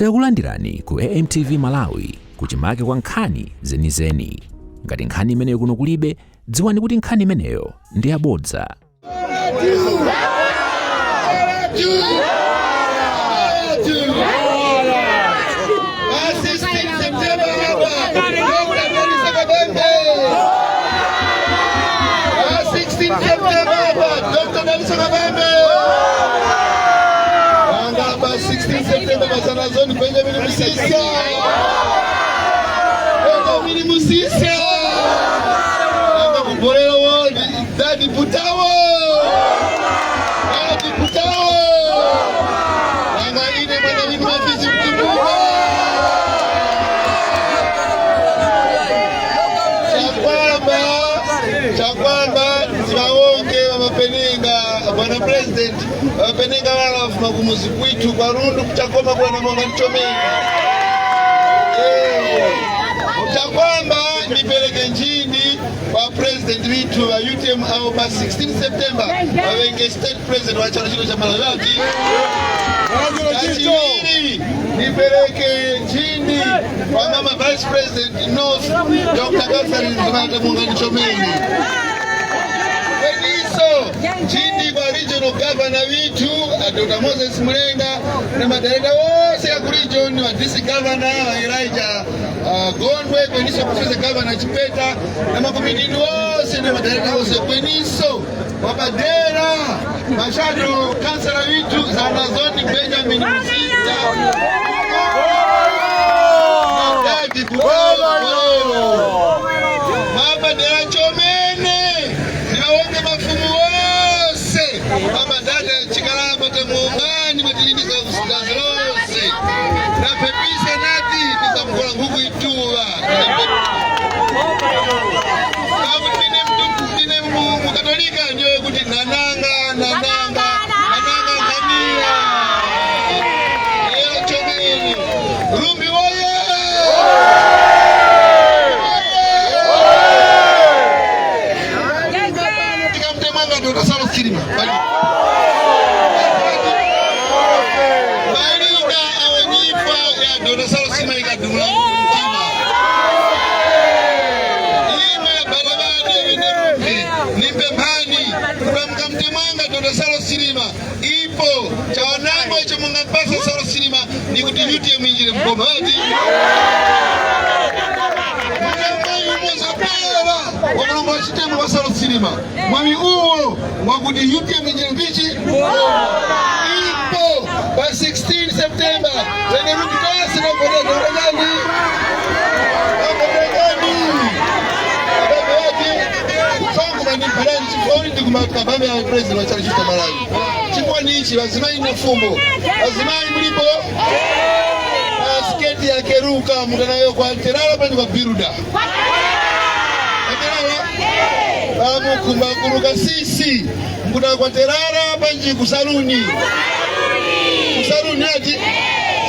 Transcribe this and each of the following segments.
Takulandirani ku AMTV Malawi, kuchimake kwa nkhani zenizeni. Ngati nkhani imeneyo kuno kulibe, dziwani kuti nkhani imeneyo ndi yabodza. Dr. September Bazanazoni Benjamin Musisa. Benjamin Musisa. Anga kubolera world Daddy Butawo. Daddy Butawo. Anga ine mwana winu mafizi mtumbuka. Chakwamba, chakwamba, tiwawonge wamapeninga, bwana president, wamapeninga wala wafuma kumuzi kwitu kwa Rundu kuchakoma kwa namonga nchomeni. Chakwamba nipeleke nchini kwa president witu wa UTM au pa 16 September wawenge state president wa chama chino cha Malawi. Chachiviri nipeleke nchini kwa mama vice president North Dr. Catherine Zimata Mungani Chomeni. Kweniso nchini kwa regional governor witu Dr. Moses Mulenga na madirector wose ya ku region wa district governor wa Elijah Gondwe kweniso kusize governor Chipeta na makomiti wose na madirector wose kweniso wapadera mashado kansela witu Zanazoni Benjamin Musisa na Daddy Butao mabadera chomene niwawonge mafumu wose amadada chikalamba tamuungani matilindika kusigazi lonse napepisa nati tisamkola nkhuku ituva pakuti ndine mukatolika ndiyo kuti nananga nananga nananga nkaniya lero chomene Rumbi woye tikamtemanga Dr. Saulos Chilima malinga awenyifa ya Dr. Saulos Chilima ikadumula mtima ime barabara wene Rumbi nimpemphani kutamka mtemwanga Dr. Saulos Chilima ipo chawanango icho mungampasa Saulos Chilima ni kuti UTM injire mboma ati wakulongo wachitemo wa Saulos Chilima mwami uwo wakuti UTM injire mbichi ipo pa 16 September wene Rumbi tonse navodea gani songo mandiphalani chifoni ndikumakabambe ya president wa chalo chito Malawi chifoni ichi vazimayi nefumbo vazimayi mulipo sketi ya keruka mutanayo kwa terala pani kwa biruda terala vamukhumba kuruka sisi mkuta kwa terala panji kusaluni kusaluni ati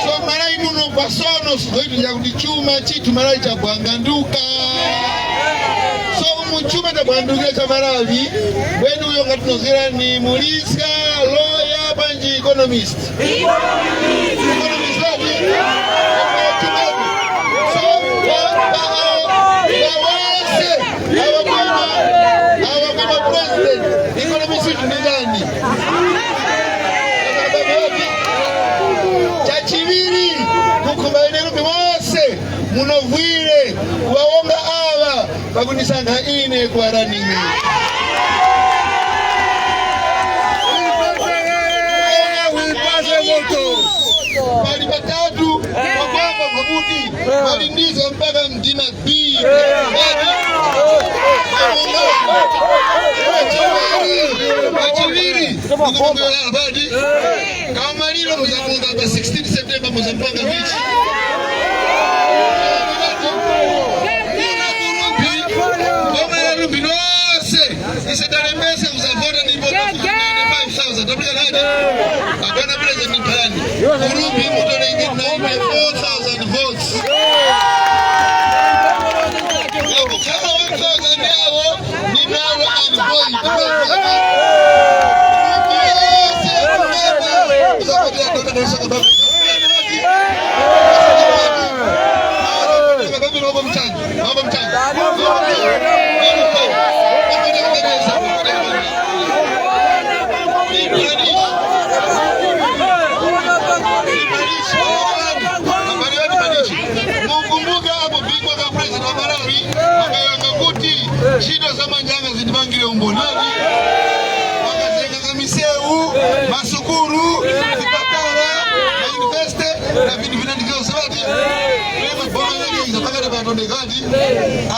so Malawi muno kwa sono sizoitu chakuti chuma chitu Malawi chabwanganduka so umuchuma tabwandukira cha Malawi bwenu uyo ngatinozera ni mulisa lawyer panji economist economist ati so wawese awakwema president economist ndi ndani chachiviri kukhumba ine Rumbi wose munovwire kuwawonga ava pakunisankha ine kuwa running mate. Pali patatu pakwamba pakuti palindiza mpaka mdima B. Pachiviri ndikumongelala pati kamaliro muzamunga pa 16 September muzampanga vichi ngoma ya Rumbi lose isetalembese kuzavota ndipo 95,000 tapulika nati abwana president mphalani Rumbi mutolenge 94,000 votes yakukhala 1,000 yawo ni null and void. Rumbi yose Vintu vinandikosati pakati patondekati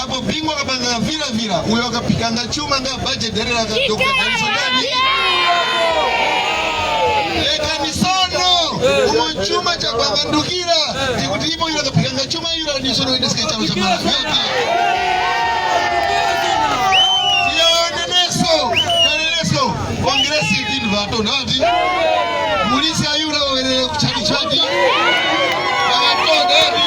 apo bingwa kapanga vilavila uyo akapikanga chuma nga budget derera ka Dr. Dalisodani lekanisono umo chuma chakwangandukira tikuti ipo ilo akapikanga chuma ilo anisono endeseke chalo cha Malawi. Tioneneso tioneneso kongresi vintu vatonda ati mulisi ayura wawerere kuchali chati vatonda ati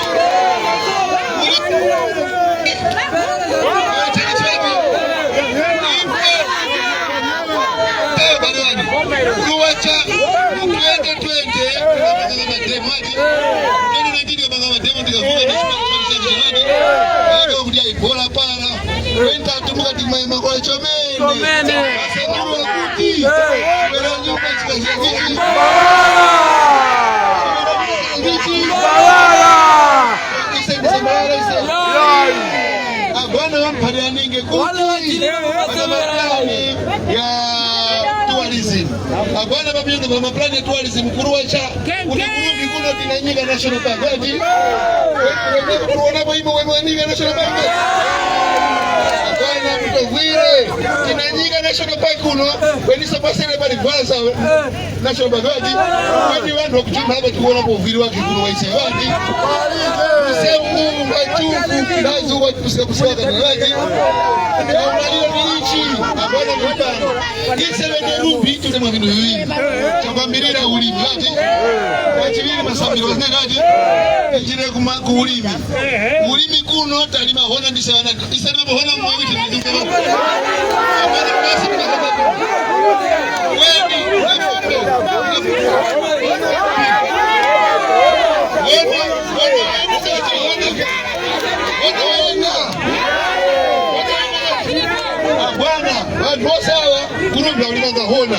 Kuwacha mu 2020 tikapanga mademo ati 2019 tikapanga mademo tikavuka nechipaa kuti aibola para 2030 mukati makola chomene asekuru kuti wera nyumba chikachiichi abwana vamphaneaninge kuti pana maplani ya tourism, abwana papinga pa maplani ya tourism kuruwacha kuti kurubi kuno tinanyika national park ati tuonapo imo wemwanyika national park. Abwana mutogwire tinanyika national park kuno wenisapasere pali gwaza national park ati weni vanhu vakuchimba apa tikuonapo uviri wake kuno waise ati seumu wachuku ndazi wakusikakusikakanalaki aunaliro ni ichi abwana mupano isevene rubi tutemwa vintu viwiri chakwambirira ulimi ati kachiviri masambiro vasinakati ichire kuulimi ulimi kuno talima hona ndisevana isalima hona mwe bwana vanhu vosawa kurumba ulimanga hona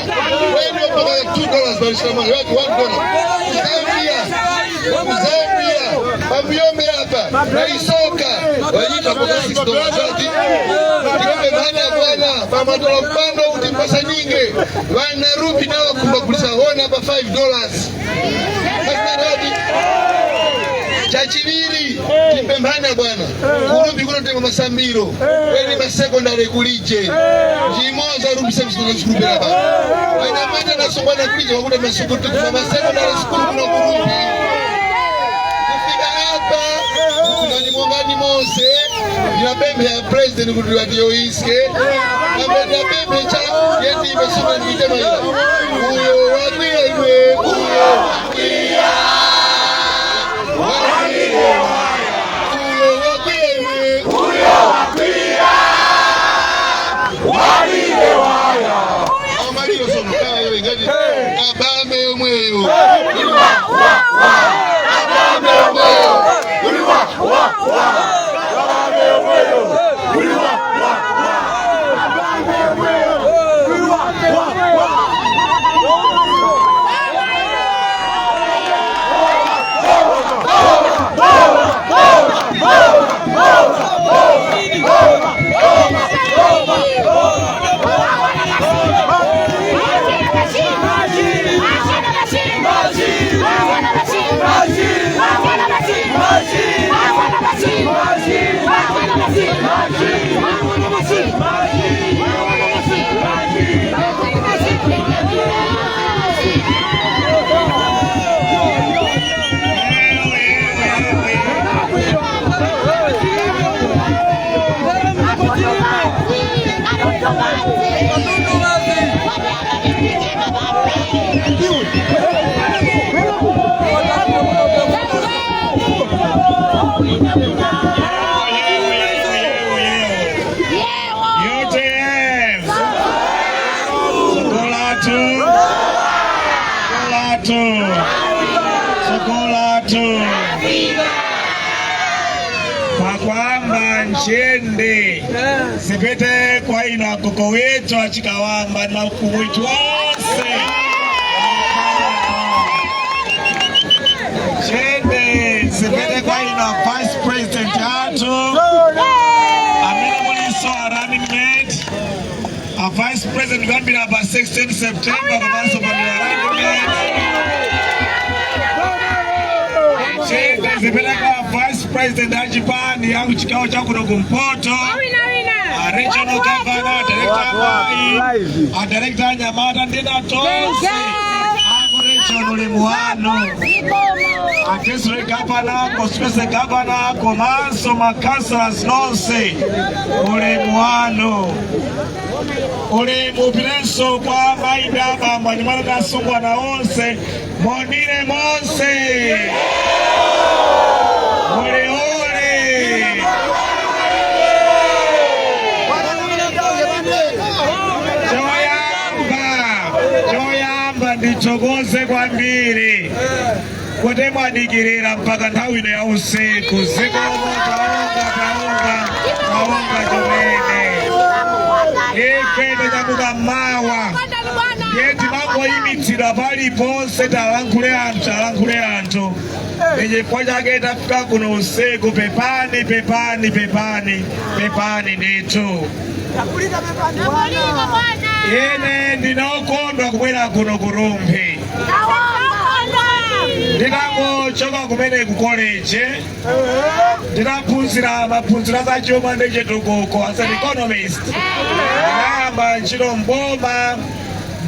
wendo mpaka $2 palishamani watu $1 Zambia Zambia pamuyombe apa naisoka wanyita mpaka $6 ati tikambe mhana bwana pamatola mpando kuti mpasaninge vana rupi nawo kumbagulisa hona pa $5 asinatati chachiviri timpemphana bwana kurumbi kunotenga masambiro weni masekondari kulije njimoza rumbi sekuskulupera pa wainamata nasongwana kulije wakuti masukutikufa masekondari skulu kuno kurumbi kufika apa kunanimongani mose ndinapemphe ya president kuti watiyoiske ambe ndinapemphe cha yetipe sumanikuitemaila uyo wakwiya iwe uyo wakwiya Abambe omweyo abambe omweyo UTM. Sokolatu. Sokolatu. Sokolatu. Kwa kwamba nchende sipite kwa ino akoko wetu achikawamba na mkuu wetu wose nchende sipite kwa ino vice president yatu amene muliso a running mate a vice president kuyambira pa 16 September komanso pa running mate. Uthenga zipereka vice president achipani ya kuchigawo chakuno kumpoto, a regional governor, director amayi, a director anyamata, ndina tonse aku region, ulemu wanu. A district governor, constituency governor, komanso ma councillors nonse, ulemu wanu. Ulemu upilenso kwa mayi ndi abambo, anyamata ndi asungwana onse. Monire monse, muliole. Choyamba, ndithokoze kwambiri kuti mwadikirira mpaka nthawi ino ya usiku. Zikomo. Taonga, taonga, taonga chomene ife tanyamuka mmawa, ndiye timangoyimitsidwa paliponse, talankhule anthu, talankhule anthu. Ndi chifukwa chake tafika kuno usiku. Pepani, pepani, pepani, pepani ndithu. Ine ndinokondwa kubwera kuno ku Rumphi. Nditangochoka kumene ku college, ndinaphunzira maphunziro a zachuma ndi chitukuko as an economist. Ndinayamba ntchito mboma,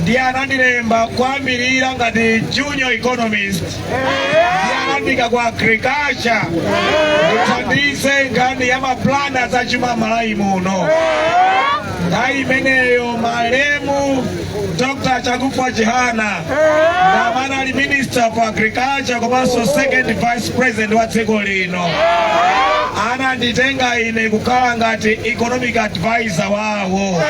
ndiye anandilemba kuyambirira ngati junior economist, ndiye anandika ku agriculture ndithandize nkhani ya mapulani azachuma Malawi muno. Nthawi imeneyo malemu Dr. Chakufwa Chihana ndamene ali Minister for Agriculture komanso second vice president wa dziko lino, ananditenga ine kukhala ngati economic advisor wawo.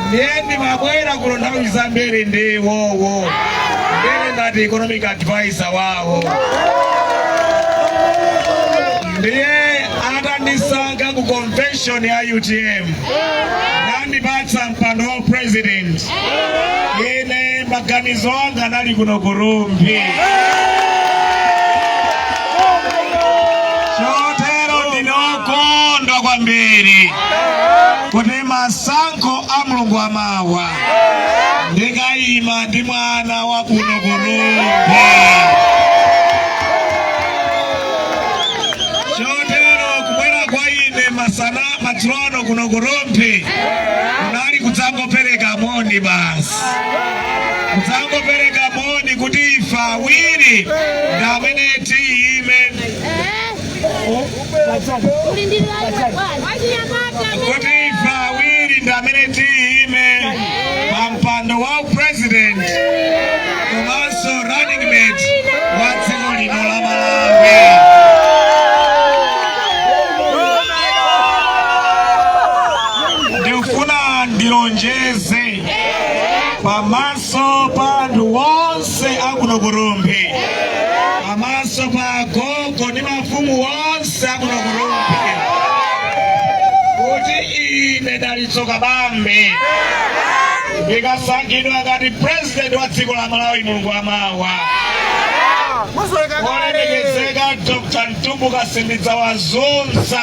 Ndiye ndimabwera kuno nthawi zambiri ndi iwowo, ndili ngati economic advisor wawo. Ndiye atandisankha ku convention ya UTM, nandipatsa mpando wa president, ine maganizo anga anali kuno ku Rumphi. Chotero ndinokondwa kwambiri kuti masankho a mulungu amawa ndikayima ndi mwana wa kuno ku Rumphi. Chotero kubwera kwa ine masana madzulo ano kuno ku Rumphi kunali kudzangopereka moni basi, kudzangopereka moni kuti ife awiri ndi amene tiyime, kuti ife awiri ndi amene tiyime pa mpando wa president komanso running mate wa dziko lino la Malawi. Ndikufuna ndilonjeze pamaso pa anthu onse akuno ku Rumphi, pamaso pa agogo ndi mafumu onse akuno ku Rumphi, kuti ine Dalitso Kabambe ndikasankhidwa ngati president wa dziko la Malawi mulungu amawa, olemekezeka Dr. Mtumbuka sindidzawazunza.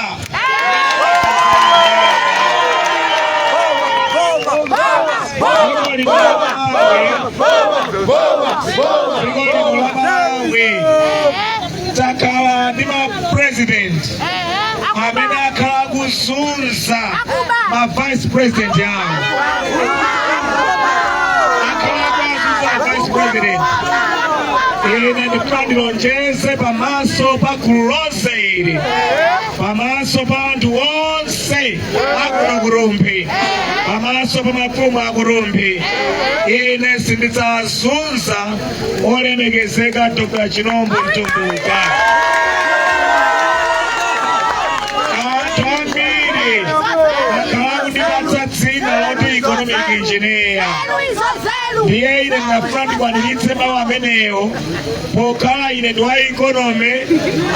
Dziko lino la Malawi, dziko lino la Malawi takhala ndi ma president amene akhala akuzunza ma vice president awo, akhala akuzunza vice president. Ine ndikufuna ndilonjeze pamaso pa gulu lonse ili, pamaso pa anthu onse akuno ku Rumphi, pamaso pa mafumu aku Rumphi, ine sindidzazunza olemekezeka Dr. Chilombo Mtumbuka. Anthu ambiri akhala akundipatsa dzina loti economic engineer, ndiye ine ndinafuna ndikwaniritse mawu amenewo. Pokhala ine ndi wa economy,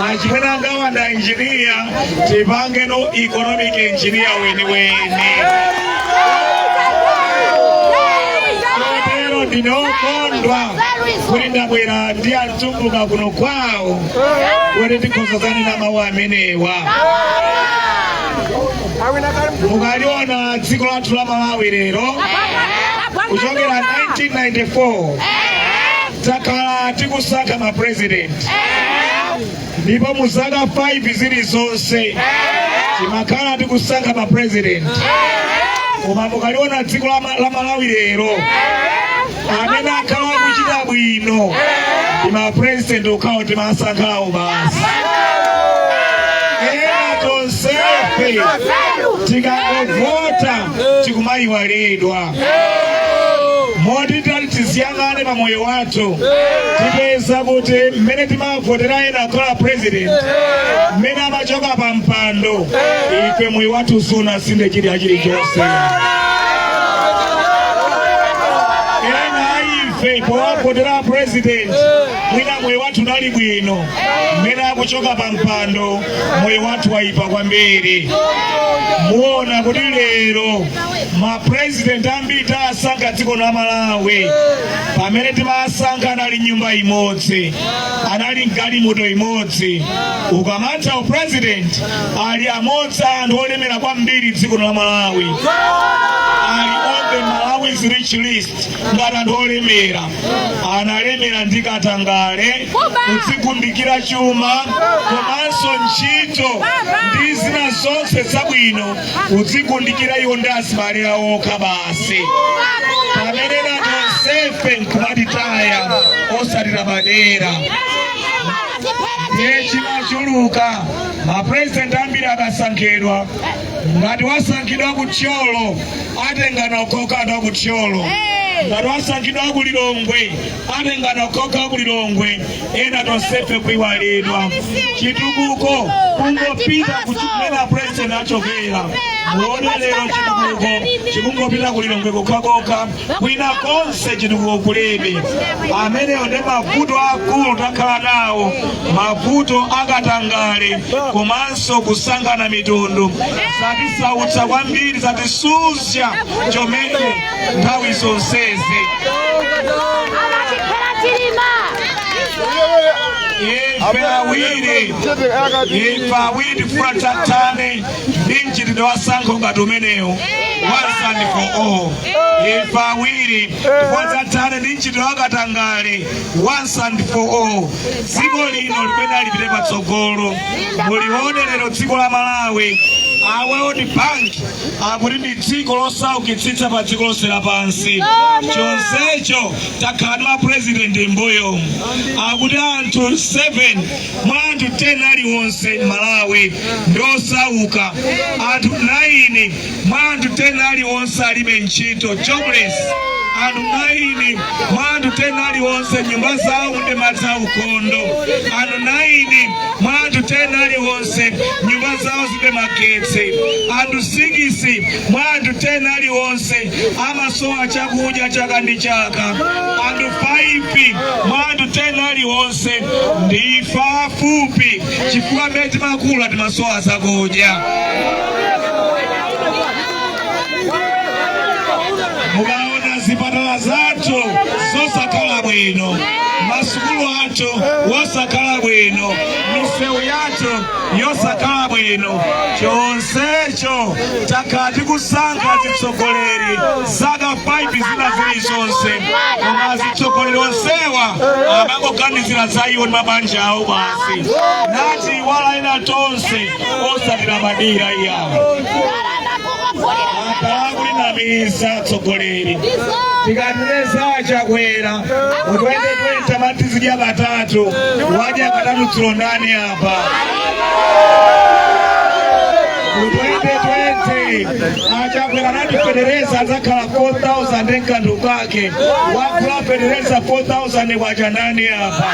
achimwene angawa ndi engineer, tipangeno economic engineer weniweni. Kotero ndine okondwa kuti ndabwera ndi amtumbuka kuno kwawo kuti tikhozazane na mawu amenewa. Mukaliona dziko lathu la Malawi lero, kuchokera 1994 takhala tikusankha ma president. Ndipo mu zaka 5 zilizonse timakhala tikusankha ma president, koma mukaliona dziko la Malawi lero, amene akhala akuchita bwino ndi ma president okhawo timasankhawo basi. Ena tonsefe tikangovota tikumayiwalidwa. Moti tati tiziyang'ane pa moyo wathu, tipeza kuti mmene timavotera ena kukhala president, mmene amachoka pa mpando, ife moyo wathu sunasinthe chili chilichonse. Ena ife powavotera president, mwina moyo wathu unali bwino, mmene akuchoka pa mpando moyo wathu wayipa kwambiri. Muona kuti lero mapresident ambiri tasankha dziko la Malawi, pamene timasankha anali nyumba imodzi, anali mgalimoto imodzi. Ukamatha upresident, ali amodzi anthu olemera kwambiri dziko la Malawi, ali on the Malawi's rich list ngati anthu olemera. Analemera ndi katangale, kudzikundikira chuma komanso ntchito ndi zina zonse zabwino, kudzikundikira iwo ndi azibale awo okha basi, pamene natonsefe nkumatitaya osatira padera. Ndiye chimachuluka, mapurezidenti ambiri akasankhidwa, ngati wasankhidwa ku Thyolo, atengana okhaokha ku Thyolo. Ngati wasankhidwa ku Lilongwe, atengana okhaokha ku Lilongwe. Ena tonsefe kuiwalidwa. Chitukuko kungopita kumene president achokera. Muone lero chitukuko chikungopita ku Lilongwe kokhakokha, kwina konse chitukuko kulibe. Amenewo ndi mavuto akulu takhala nawo, mavuto akatangale komanso kusankhana mitundu. Zatisautsa kwambiri, zatisuzya chomene nthawi zonsezi. Amatiphera Chilima. Ife awiri tifuna tathane ndi mchitidwe wa tsankho ngati umenewu, once and for all. Ife awiri tifuna tathane ndi mchitidwe wa katangale once and for all. Dziko lino limene lipite patsogolo. Mulione lero dziko la Malawi, a World Bank akuti ndi dziko losaukitsitsa pa dziko lonse lapansi. Chonsecho takhala ndi mapurezidenti m'mbuyomu. Akuti anthu 7 mwa anthu 10 aliwonse Malawi ndi osauka. Anthu 9 mwa anthu 10 aliwonse alibe ntchito, jobless. Anthu 9 mwa anthu 10 aliwonse nyumba zawo ndi madzi aukhondo. Anthu 9 mwa anthu 10 aliwonse nyumba zawo zilibe magetsi. Anthu 6 mwa anthu 10 aliwonse amasowa chakudya chaka ndi chaka. Anthu 5 mwa anthu 10 aliwonse ndife afupi, chifukwa mmene timakula timasowa zakudya. Mukaona zipatala zathu zosakhala bwino, masukulu athu wosakhala bwino, misewu yathu yosakhala bwino, chonsecho takhala tikusankha zitsogoleri zaka 5 zina zilizonse, koma zitsogoleri onsewa amangoganizira za iwo ndi mabanja awo basi, nati wala ena tonse osatira madira iyawo. Akhala kulinamiza atsogoleri. Tikatineza Chakwera mu 2020 amati tizidya katatu, wadya katatu dzulo ndani apa? Mu 2020 aChakwera anati fetereza adzakhala 4000 nkanthu kake, wagula fetereza 4000 kwacha ndani apa?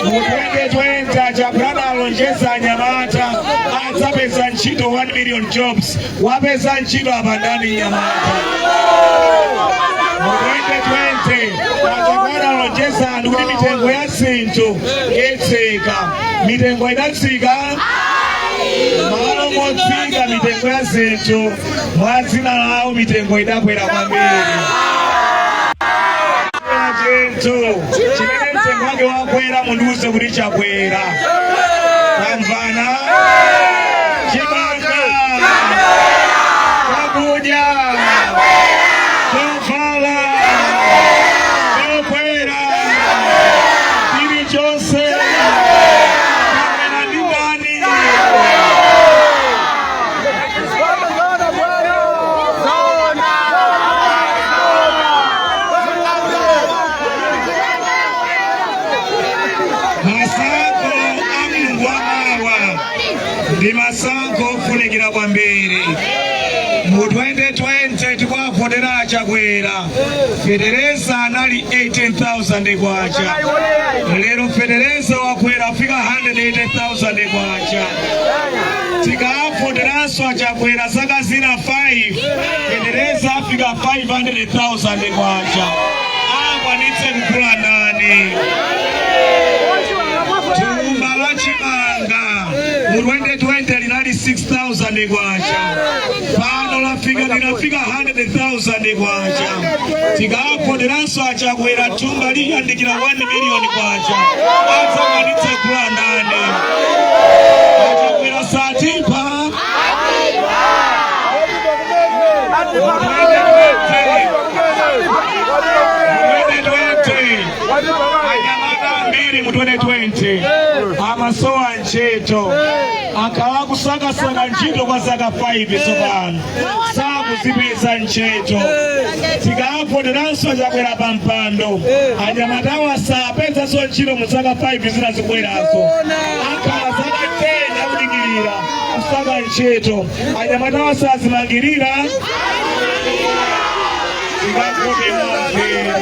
Mu 2020 aChakwera analonjeza anyamata adzapeza ntchito, 1 million jobs, wapeza ntchito apa ndani nyamata? Mu 2020 aChakwera analonjeza anthu kuti mitengo ya zinthu itsika. Mitengo idatsika? Malo motsika mitengo ya zinthu, mwa dzina lawo mitengo idakwera kwambiri. Chinthu chimene mtengo wake wakwera, mundiuze kuti chakwera. Tamvana? Chimanga, chakudya, chovala chokwera, chilichonse. Masankho a mlungu wamawa ndi masankho ofunikira kwambiri. Mu 2020 tikawavotera a Chakwera, fetereza anali 18,000 kwacha. Lero fetereza wakwera, afika 180,000 kwacha. Tikavoteranso a Chakwera zaka zina 5, fetereza afika 500,000 kwacha. Akwanitse kugula ndani? Thumba la chimanga mu 2020 linali 6,000 kwacha, pano linafika 100,000 kwacha. Tikavoteranso a Chakwera, thumba liyandikira 1 million kwacha. Adzakwanitse kugula ndani? A Chakwera satipha. 2020 anyamata ambiri mu 2020 amasowa ntchito, akhala kusakasaka ntchito kwa zaka 5 tsopano, sakuzipeza ntchito. Tikavoteranso Chakwera pa mpando, anyamatawa sapezanso ntchito mu zaka 5 zina zikubwerazo. Akhala zaka 10 akudikirira kusaka ntchito. Anyamatawa sazimangirira. Tikavote mwanzeru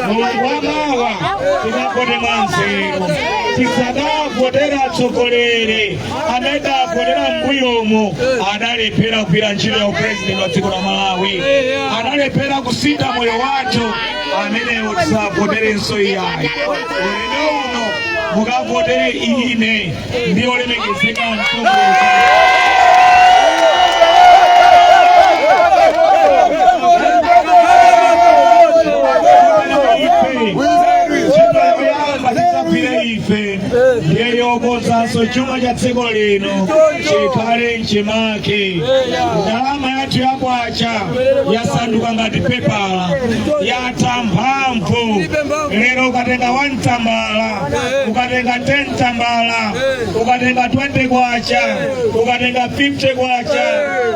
mulungu wamawa, tikavote mwanzeru. Tisakavotera atsogoleri amene tavotera m'mbuyomo, adalephera kugwira ntchito ya upresident wa dziko la Malawi, adalephera kusintha moyo wathu. Amenewo tisavoterenso iyayi. Ulendo uno mukavotere ine ndi olemekezeka mtsogoleri. Ife ife ndiye yokonzanso chuma cha dziko lino chikhale mchimake. Ndalama yathu yakwacha yasanduka ngati pepala, yatha mphamvu. Lero ukatenga 1 tambala, ukatenga 10 tambala, ukatenga 20 kwacha, ukatenga 50 kwacha,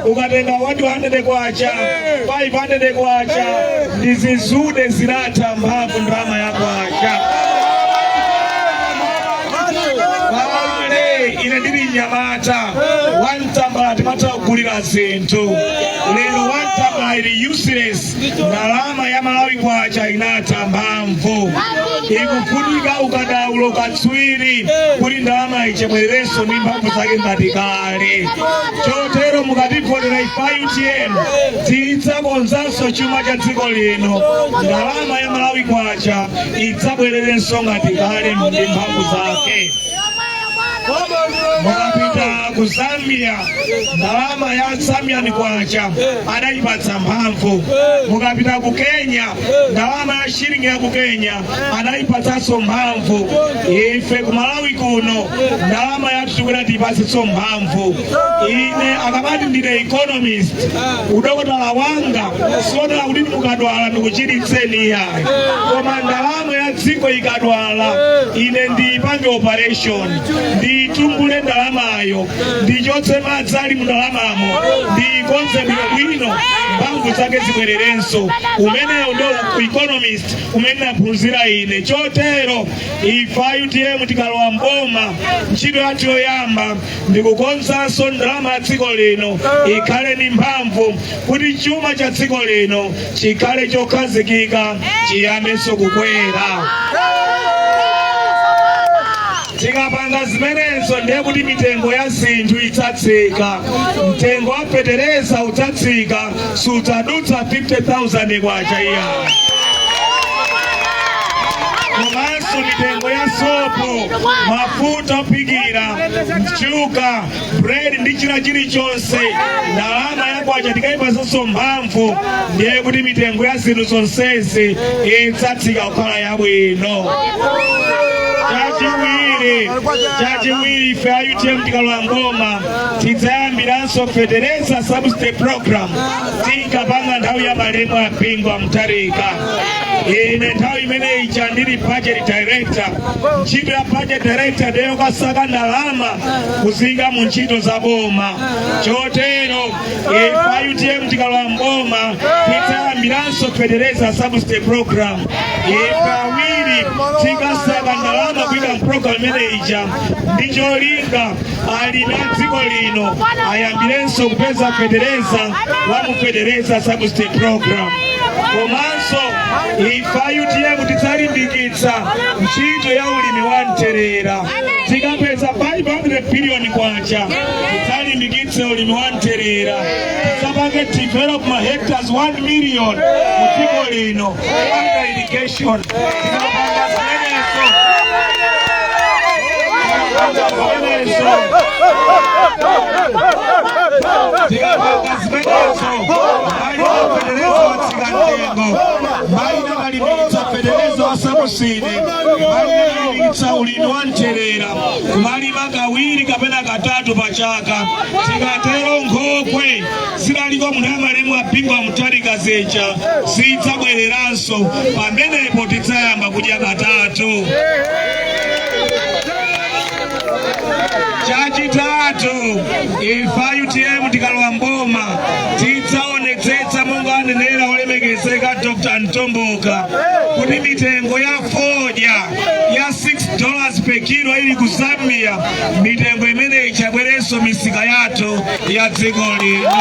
ukatenga 100 kwacha, 500 kwacha, ndi zizude, zinatha mphamvu ndalama ya kwacha. Kale ine ndili mnyamata, 1 tambala timatha kugulira zinthu. Lero 1 tambala ili useless. Ndalama ya Malawi kwacha inatha mphamvu. Ikufunika ukadaulo, katswiri, kuti ndalama ichebwererenso ndi mphamvu zake ngati kale. Chotero mukativotera ife a UTM, tidzakonzanso chuma cha dziko lino. Ndalama ya Malawi kwacha idzabwererenso ngati kale ndi mphamvu zake. Mukapita ku Zambia, ndalama ya Zambian kwacha adayipatsa mphamvu. Mukapita ku Kenya, ndalama ya shilingi ya ku Kenya adayipatsanso mphamvu. Ife ku Malawi kuno ndalama yathu tikuti tiyipatsenso mphamvu. Ine akamati ndine economist, udokotala wanga siwonera kuti mukadwala ndikuchiritseni iyayi, koma ndalama ya dziko ikadwala, ine ndiyipange operation, ndiyitumbule ndalamayo, ndichotse madzi ali mu ndalamamo, ndiyikonze bwinobwino, mphamvu zake zibwererenso. Umenewo ndo economist umene naphunzira ine. Chotero ife a UTM tikalowa mboma, ntchito yathu yoyamba ndikukonzanso ndalama ya dziko lino ikhale ndi mphamvu, kuti chuma cha dziko lino chikhale chokhazikika, chiyambenso kukwera. Tikapanga zimenezo, ndiye kuti mitengo ya zinthu idzatsika. Mtengo wa fetereza udzatsika, sudzadutsa 50,000 kwacha iya. Komanso mitengo ya sopo, mafuta ophikira, shuga, bread ndi china chilichonse, ndalama yakwacha tikayipatsanso mphamvu, ndiye kuti mitengo ya zinthu zonsezi idzatsika kukhala yabwino. Chachiwiri, ife a UTM tikalowa mboma, tidzayambiranso fetereza subsidy program tinkapanga nthawi ya malemu a Bingu wa Mutharika. Ine nthawi imene ija ndili budget director. Ntchito ya budget director ndiyo kasaka ndalama kuzinga mu ntchito za boma. Chotero ife UTM tikalowa mboma tidzayambiranso fertilizer subsidy program. Ife awiri tikasaka ndalama kuyika program imene ija ndi cholinga alimi a dziko lino ayambirenso kupeza fetereza wa mu fertilizer subsidy program. Komanso ife UTM tidzalimbikitsa ntchito ya ulimi wa mterera. Tikapeza 500 billion kwacha, tidzalimbikitse ulimi wa mterera. Tidzapange develop ma hectares 1 million mu dziko lino under irrigation. Tikapanga zimenezo, tikapanga zimenezo, mbali fetereza watsika mtengo, mbali nakalimbikitsa fetereza wa subsidy, mbali nakalimbikitsa ulimi wa mterera kumalima kawiri kapena katatu pa chaka. Tikatero nkhokwe zidaliko munthu amalemu a Bingu wa Mutharika zija zidzabwereranso. Pamenepo tidzayamba kudya katatu. Chachitatu, ife UTM tikalowa mboma tidzaonetsetsa, monga anenera olemekezeka Dr. Mtumbuka, kuti mitengo ya fodya ya $6 per kilo ili ku Zambia, mitengo imene ichabwerenso misika yathu ya dziko lino.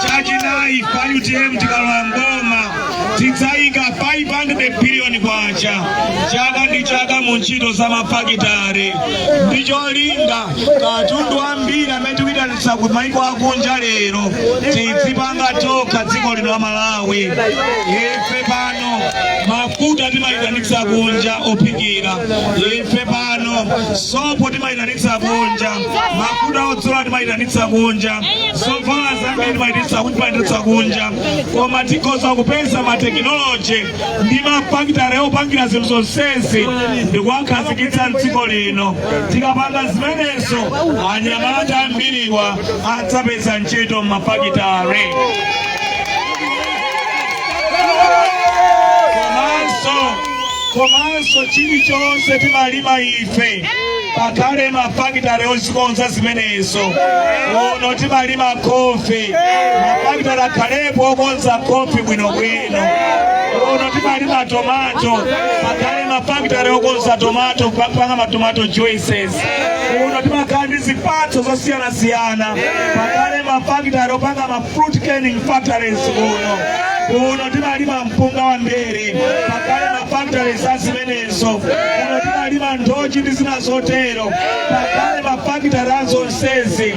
Chachinayi, ife UTM tikalowa mboma tidzayika 500 billion kwacha chaka ndi chaka mu ntchito za mafakitare, ndi cholinga katundu ambiri amene tikuyitanitsa ku maiko akunja lero tidzipanga tokha dziko lino la Malawi. Ife pano mafuta timayitanitsa kunja ophikira, ife pano sopo timayitanitsa kunja, mafuta odzola timayitanitsa kunja, zovala zambiri timayitanitsa kunja, koma tikhoza kupeza matekinoloji ndi mafakitare opangira zinthu zonsezi ndikuwakhazikitsa mdziko lino. Tikapanga zimenezo, anyamata ambiriwa adzapeza ntchito m'mafakitare. Komanso chilichonse timalima ife pakhale mafakitare ozikonza zimenezo. Kuno timalima khofi, mafakitare akhalepo okonza khofi bwinobwino. Kuno timalima tomato, pakhale mafakitare okonza tomato, kupanga matomato juices. Kuno timakhala ndi zipatso zosiyanasiyana, pakhale mafakitare opanga ma fruit canning factories kuno. Kuno timalima mpunga wa mbere, pakhale mafactories azimenezo. Kuno timalima nthochi ndi zina zotero, pakhale mafakitare azonsezi.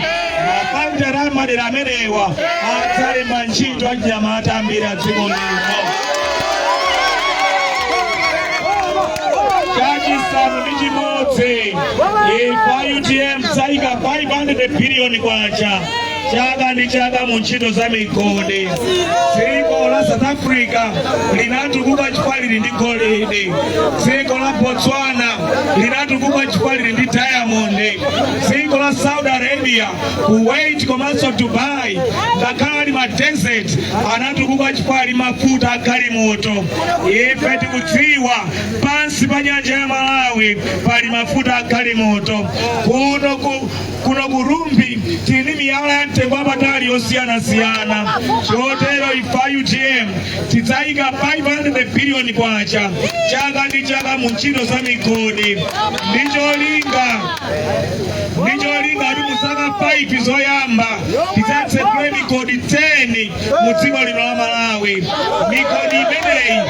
Mafakitare amadera amenewa adzalemba ntchito achinyamata ambiri a dziko lino. Chachisanu ndi chimodzi, ife UTM tidzayika 500 billion kwacha chaka ndi chaka mu ntchito za migodi. Dziko la South Africa linatukuka chifukwa lili ndi golide. Dziko la Botswana linatukuka chifukwa lili ndi diamond. Dziko la Saudi Arabia, Kuwait komanso Dubai, ngakhale ali ma desert, anatukuka chifukwa ali mafuta agalimoto. Ife tikudziwa pansi pa nyanja ya Malawi pali mafuta agalimoto. Kuno ku Rumphi tili ndi miyala ya mtengo wapatali yosiyanasiyana. Chotero ife a UTM tidzayika 500 billion kwacha chaka ndi chaka mu ntchito za migodi ndi cholinga kuti mu zaka 5 zoyamba tidzatsekule migodi 10 mu dziko lino la Malawi. Migodi imeneyi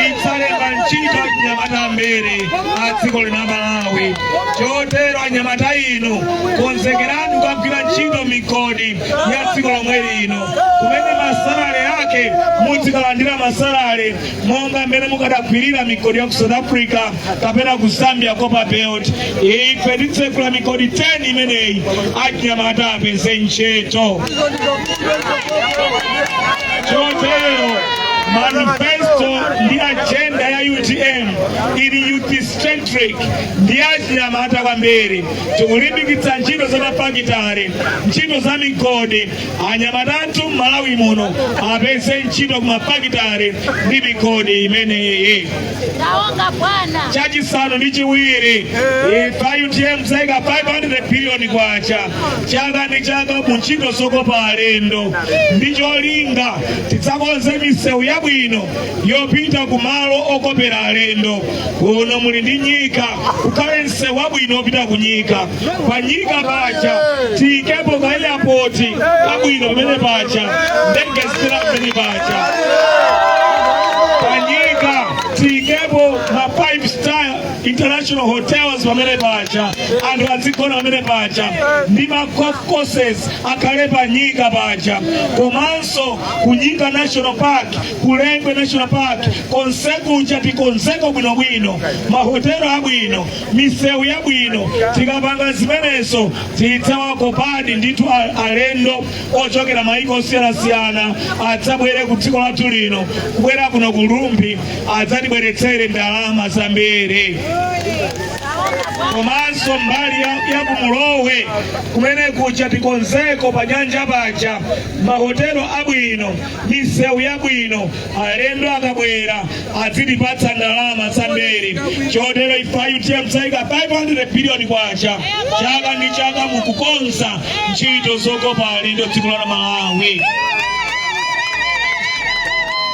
idzalemba ntchito anyamata ambiri a dziko lino la Malawi. Chotero anyamata inu, konzekerani kukagwira ntchito migodi ya dziko lomwe lino, kumene masalale ake muzikalandira masalale monga mmene mukadagwirira migodi ya ku South Africa kapena ku Zambia Copper Belt. Ife titsekula migodi 10 imeneyi, achinyamata apeze ntchito. Chotero manifesto ndi agenda ya UTM Ili youth centric, ndi achinyamata kwambiri. Tikulimbikitsa ntchito za mafakitale, ntchito za migodi. Anyamata athu m'Malawi muno apeze ntchito ku mafakitale ndi migodi imeneyi. Taonga bwana. Chachisanu ndi chiwiri, ife UTM tsaika 500 billion kwacha chaka ndi chaka mu ntchito zokopa alendo, ndi cholinga tidzakonze misewu yabwino yopita ku malo okopera alendo. Kuno muli ndi nyika, kukhale msewu wabwino wopita ku nyika. Pa nyika paja tiyikepo ka airport kabwino pamene paja, ndege zitera pamene paja. Panyika tiyikepo ma 5 star international hotels pamene paja, anthu azigona pamene paja, ndi ma golf courses akhale panyika paja. Komanso kunyika National Park, Kulengwe National Park, konsekuja tikonzeko bwinobwino, mahotelo abwino, misewu yabwino. Tikapanga zimenezo, tidzawakopadi ndithu alendo ochokera maiko osiyanasiyana, adzabwere ku dziko lathu lino, kubwera kuno ku Rumphi, adzatibweretsere ndalama zambiri. Komanso mbali ya kumulowe kumene kuja tikonzeko pa nyanja paja mahotelo abwino, misewu yabwino. Alendo akabwera azitipatsa ndalama zambiri. Chotero ife UTM tsaika 500 billion kwacha chaka ndi chaka mukukonza ntchito zokopa alendo dziko la Malawi.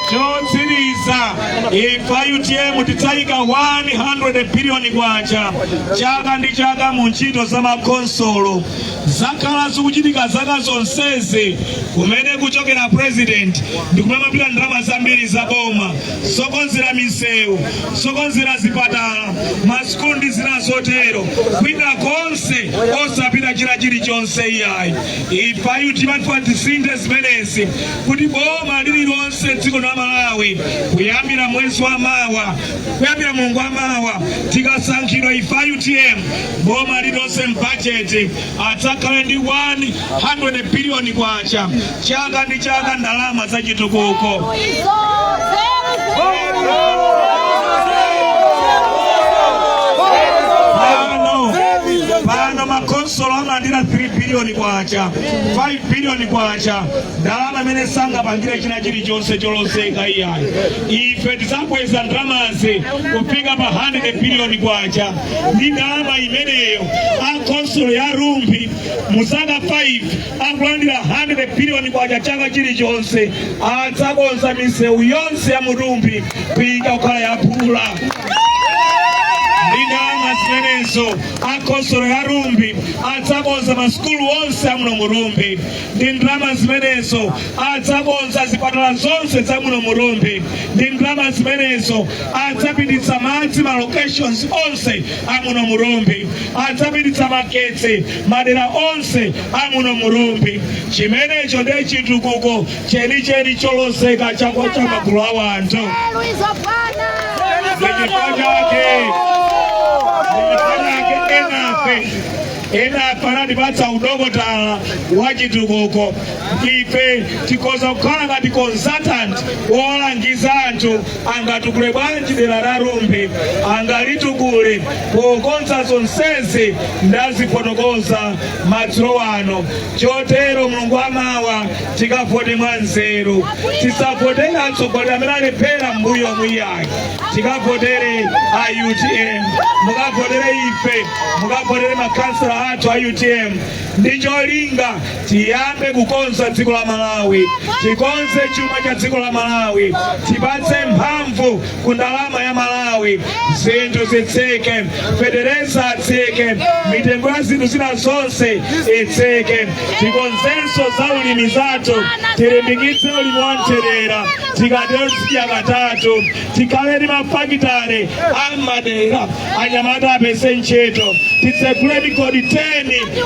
Chotsiriza, ife UTM tidzayika 100 billion kwacha chaka ndi chaka mu ntchito za makonsolo. Zakhala zikuchitika zaka zonsezi, kumene kuchokera president ndi kumene mapita ndalama zambiri za boma, zokonzera misewu, zokonzera zipatala, masukulu ndi zina zotero, kwina konse osapita china chilichonse iyayi. Ife UTM tisinthe zimenezi kuti boma lililonse dziko la Malawi, kuyambira mwezi wa mawa, kuyambira mulungu wa mawa, tikasankhidwa ife UTM, boma lililonse mbajeti adzakhale ndi 100 billion kwacha chaka ndi chaka, ndalama zachitukuko. Izo zeru Pano makonsolo amalandira 3 billion kwacha, 5 billion kwacha, ndalama imene sangapangire china chilichonse choloseka iyayi. Ife tidzakweza ndalamazi kufika pa 100 billion kwacha. Ndi ndalama imeneyo, akonsolo ya Rumphi mu zaka 5 akulandira 100 billion kwacha chaka chilichonse, adzakonza misewu yonse ya mu Rumphi kuyika kukhala yaphula. Ndi ndalama zimenezo, akonsolo ya Rumphi adzakonza masukulu onse amuno mu Rumphi. Ndi ndalama zimenezo, adzakonza zipatala zonse za muno mu Rumphi. Ndi ndalama zimenezo, adzapititsa madzi ma locations onse amuno mu Rumphi, adzapititsa magetsi madera onse amuno mu Rumphi. Chimenecho ndiye chitukuko chenicheni choloseka chakwa cha magulu a wanthu. Zeru izo bwana. Ndichifukwa chake enafe anatipatsa udokotala wa chitukuko. Ife tikhoza kukhala ngati consultant wolangiza anthu angatukule bwanji dera la Rumphi, angalitukule pokonza zonsezi ndazifotokoza madzulo ano. Chotero mulungu amawa tikavote mwanzeru, tisavotere atsogoleri amene alephera mbuyo mwiyayi. Tikavotere a UTM, mukavotere ife, mukavotere makhansala athu a UTM, ndi cholinga tiyambe kukonza dziko la Malawi, tikonze chuma cha dziko la Malawi, tipatse mphamvu ku ndalama ya Malawi, zinthu zitsike, fetereza atsike, mitengo ya zinthu zina zonse itsike. Tikonzenso za ulimi zathu, tilimbikitse ulimi wa mtherera, tikatero tizidya katatu. Tikhale ndi mafakitale amadera, anyamata apeze ntchito. Titsegule migodi 10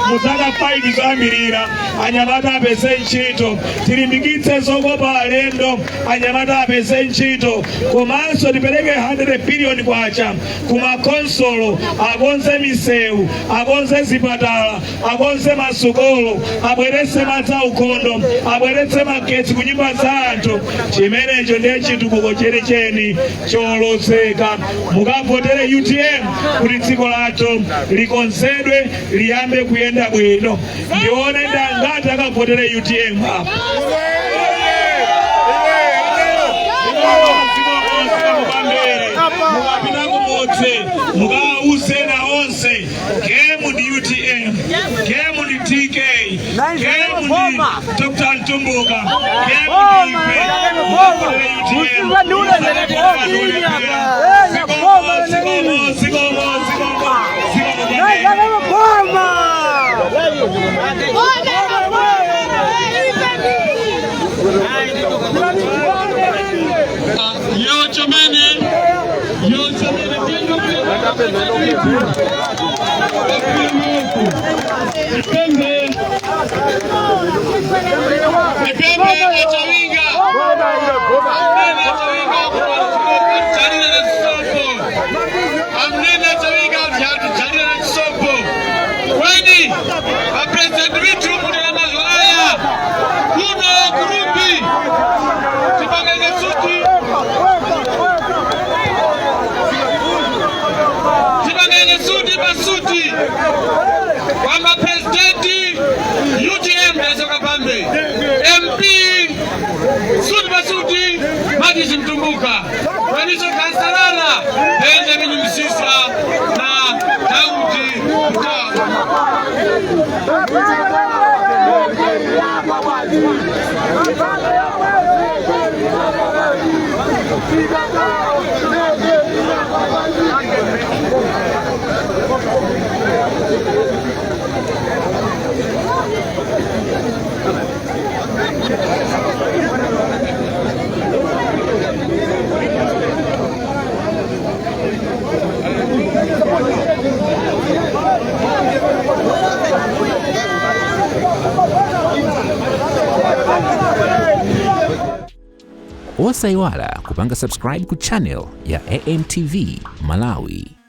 mu zaka 5 zoyambirira, anyamata apeze ntchito. Tilimbikitse zokopa alendo, anyamata apeze ntchito. Komanso tipereke 100 billion. biliyoni kwacha ku makonsolo, akonze misewu, akonze zipatala, akonze masukulu, abweretse madzi aukhondo, abweretse magetsi ku nyumba za anthu. Chimenecho ndiye chitukuko chenicheni cholozeka. Mukavotere UTM kuti dziko lathu likonzedwe, liyambe kuyenda bwino. Ndione ndangati akavotere UTM apa. Mukapita kumudzi, mukawauze na onse, game ndi UTM, game ndi TK, game ndi Dr. Mtumbuka, game ndi ife. Mukavotere UTM. Zikomo, zikomo, zikomo, zikomo, zikomo kwambiri. Yochomene, yochomene. Ipembe, ipembe achawinga, amnene achawinga jalira na chisopo, amnene achawinga jalira na chisopo. Kweni vapresident vitu munelamazvo aya kuno kuRumphi, tipangenge suti, tipangenge suti pasuti kwamba presidenti UTM ndasoka pambe, MP suti pasuti Matisi Mtumbuka, kwaniso kansalala Benjamin Msisa na Daudi Mtawa. Osayiwala kupanga subscribe ku channel ya AMTV Malawi.